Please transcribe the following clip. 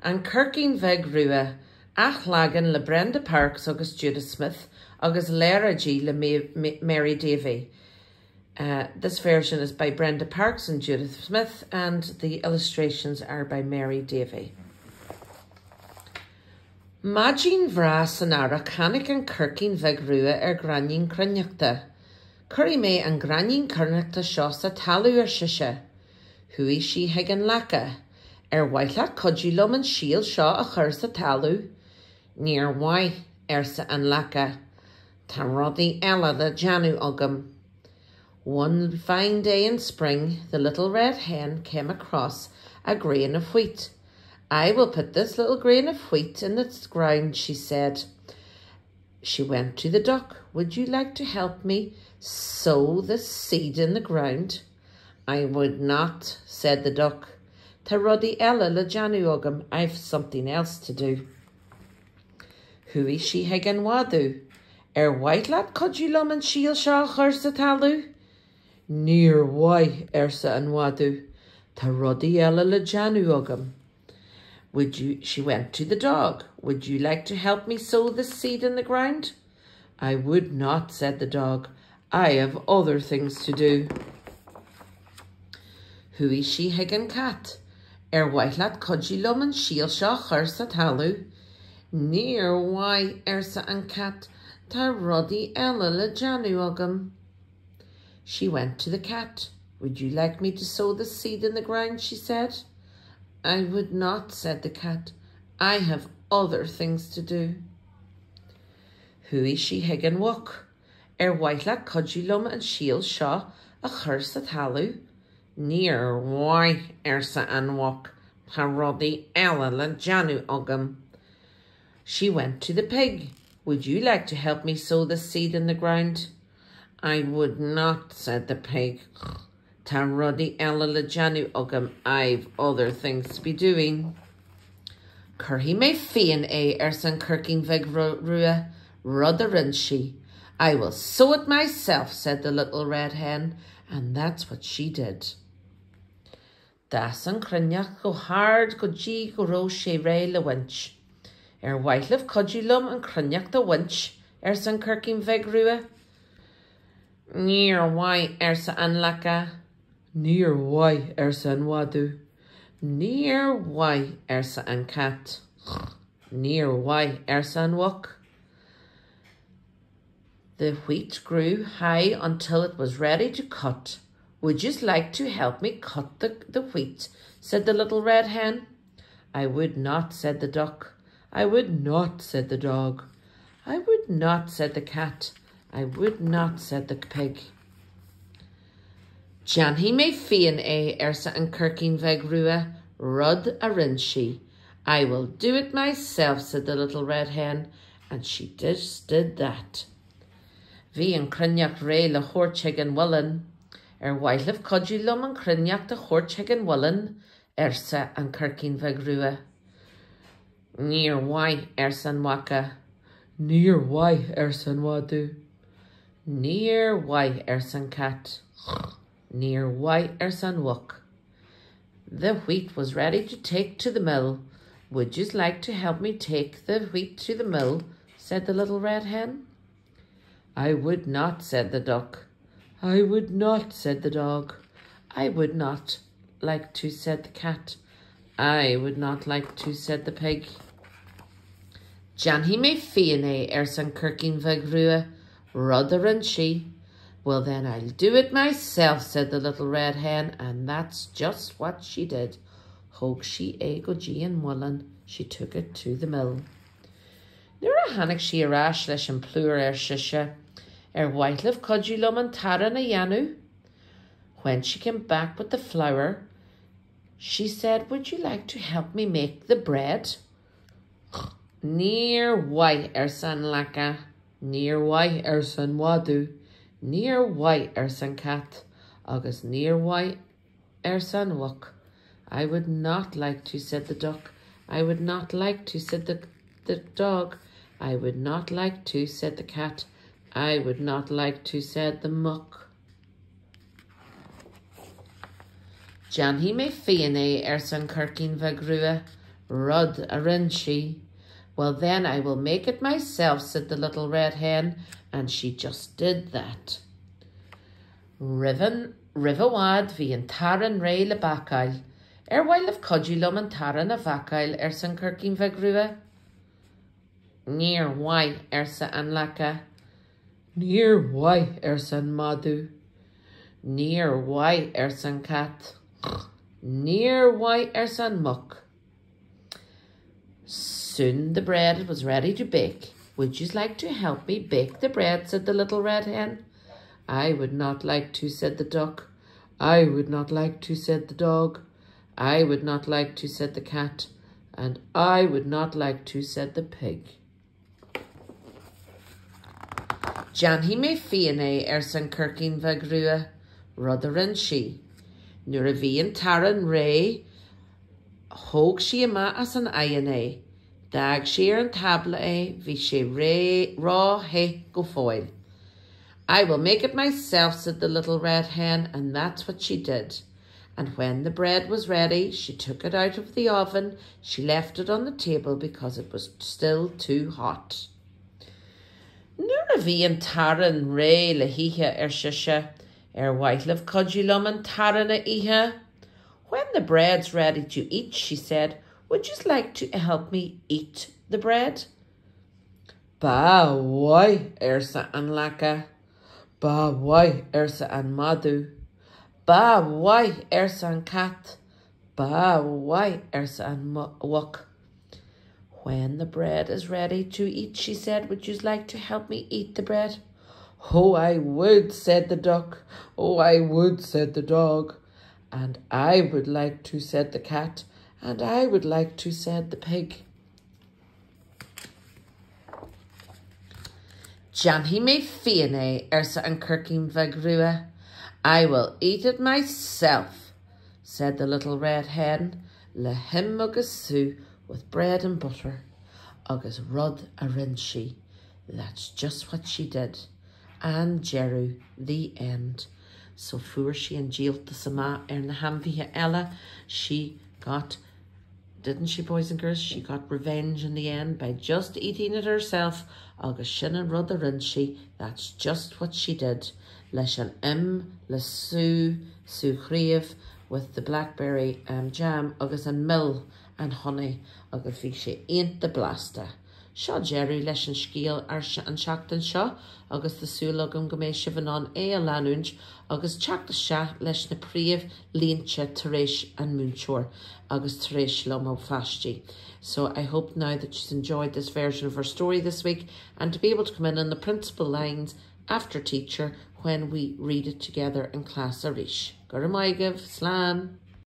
An Coircín Bheag Rua, athleagan le Brenda Parks agus Judith Smith agus léaráidí le Mary Davy. Uh, this version is by Brenda Parks and Judith Smith and the illustrations are by Mary Davy. Maidin bhreá san earrach tháinig an Coircín Bheag Rua ar ghráinnín cruithneachta. Cuirfidh mé an gráinnín cruithneachta seo sa talamh, ar sise. Chuaigh sí chuig an lacha. Ar mhaith leat cuidiú liom an síol seo a chur sa talamh? Níor mhaith, arsa an lacha. Tá rudaí eile le déanamh agam. One fine day in spring, the little red hen came across a grain of wheat. I will put this little grain of wheat in the ground, she said. She went to the duck. Would you like to help me sow this seed in the ground? I would not, said the duck. Tá rudaí eile le déanamh agam, I've something else to do. Chuaigh sí chuig an mhadadh. Ar mhaith leat cuidiú liom an síol seo a chur sa talamh? Níor mhaith, arsa an madadh. Tá rudaí eile le déanamh agam. Would you, she went to the dog. Would you like to help me sow this seed in the ground? I would not, said the dog. I have other things to do. Chuaigh sí chuig an cat. Ar mhaith leat cuidiú liom an síol seo a chur sa talamh? Níor mhaith, arsa an cat, tá rudaí eile le déanamh agam. She went to the cat. Would you like me to sow the seed in the ground, she said. I would not, said the cat. I have other things to do. Chuaigh sí chuig an mhuc. Ar mhaith leat cuidiú liom an síol seo a chur sa talamh? Níor mhaith, arsa an mhuc, tá rudaí eile le déanamh agam. She went to the pig. Would you like to help me sow the seed in the ground? I would not, said the pig. Tá rudaí eile le déanamh agam, I've other things to be doing. Cuirfidh mé féin é, arsa an Coircín Bheag Rua, rud a rinne sí. I will sow it myself, said the little red hen, and that's what she did. D'fhás an chruithneacht go hard go dtí go raibh sé réidh le baint. Ar mhaith libh cuidiú liom an chruithneacht a bhaint, arsa an Coircín Bheag Rua. Níor mhaith, arsa an lacha. Níor mhaith, arsa an madadh. Níor mhaith, arsa an cat. Níor mhaith, arsa an mhuc. The wheat grew high until it was ready to cut. Would you like to help me cut the, the wheat? said the little red hen. I would not, said the duck. I would not, said the dog. I would not, said the cat. I would not, said the pig. Déanfaidh mé féin é, arsa an Coircín Bheag Rua, rud a rinne sí. I will do it myself, said the little red hen, and she just did that. Bhí an chruithneacht réidh le thabhairt chuig an mhuileann. Ar mhaith libh cuidiú liom an chruithneacht a thabhairt chuig an mhuileann, arsa an Coircín Bheag Rua. Níor mhaith, arsa an maca. Níor mhaith, arsa an madadh. Níor mhaith, arsa an cat. Níor mhaith, arsa an mhuc. The wheat was ready to take to the mill. Would you like to help me take the wheat to the mill? said the little red hen. I would not, said the duck. I would not, said the dog. I would not like to, said the cat. I would not like to, said the pig. Déanfaidh mé féin é, arsa an Coircín Bheag Rua, rud a rinne sí. Well then I'll do it myself, said the little red hen, and that's just what she did. Thóg sí é go dtí an muileann, she took it to the mill. Nuair a tháinig sí ar ais leis an plúr ar sise, ar mhaith libh cuidiú liom an t-arán a dhéanamh? When she came back with the flour, she said, would you like to help me make the bread? Níor mhaith, arsa an lacha. Níor mhaith, arsa an madadh. Níor mhaith, arsa an cat. Agus níor mhaith, arsa an mhuc. I would not like to, said the duck. I would not like to, said the, the dog. I would not like to, said the cat. I would not like to, said the muck. Déanfaidh mé féin é, arsa an Coircín Bheag Rua, Rud a rinne sí. Well then I will make it myself, said the little red hen, and she just did that. Roimh i bhfad bhí an t-arán réidh le bácáil. Ar mhaith libh cuidiú liom an t-arán a bhácáil, arsa an Coircín Bheag Rua. Níor mhaith, arsa an lacha. Níor mhaith, arsa an madadh. Níor mhaith, arsa an cat. Níor mhaith, arsa an muc. Soon the bread was ready to bake. Would you like to help me bake the bread, said the little red hen. I would not like to, said the duck. I would not like to, said the dog. I would not like to, said the cat. And I would not like to, said the pig. Déanfaidh mé féin é, arsa an Coircín Bheag Rua, rud a rinne sí. Nuair a bhí an t-arán réidh, thóg sí amach as an oigheann é. D'fhág sí ar an tábla é, bhí sé ró-the go fóill. I will make it myself, said the little red hen, and that's what she did. And when the bread was ready, she took it out of the oven, she left it on the table because it was still too hot. Nuair a bhí an t-arán réidh le hithe, ar sise, ar mhaith libh cuidiú liom an t-arán a ithe? When the bread's ready to eat, she said, would you like to help me eat the bread? Ba mhaith, arsa an lacha. Ba mhaith, arsa an madadh. Ba mhaith, arsa an cat. Ba mhaith, arsa an mhuc. When the bread is ready to eat, she said, would you like to help me eat the bread? Oh, I would, said the duck. Oh, I would, said the dog. And I would like to, said the cat. And I would like to, said the pig. Déanfaidh mé féin é, arsa an Coircín Bheag Rua. I will eat it myself, said the little red hen, le him agus sú with bread and butter, agus rud a rinne sí. That's just what she did. An deireadh, the end. So fuair sí an díoltas amach ar na hainmhithe eile. She got Didn't she, boys and girls? She got revenge in the end by just eating it herself. Agus sin an rud a rinne sí, that's just what she did. Leis an im, le sú, sú chraobh, with the blackberry um, jam agus an mil and honey agus bhí sé iontach blasta. Seo deireadh leis an scéal an tseachtain seo agus tá súil agam go mbeidh sibh in ann é a leanúint agus teacht isteach leis na príomhlínte tar éis an múinteoir agus tar éis liom a pháistí. So I hope now that you've enjoyed this version of our story this week and to be able to come in on the principal lines after teacher when we read it together in class arís. Go raibh maith agaibh, slán!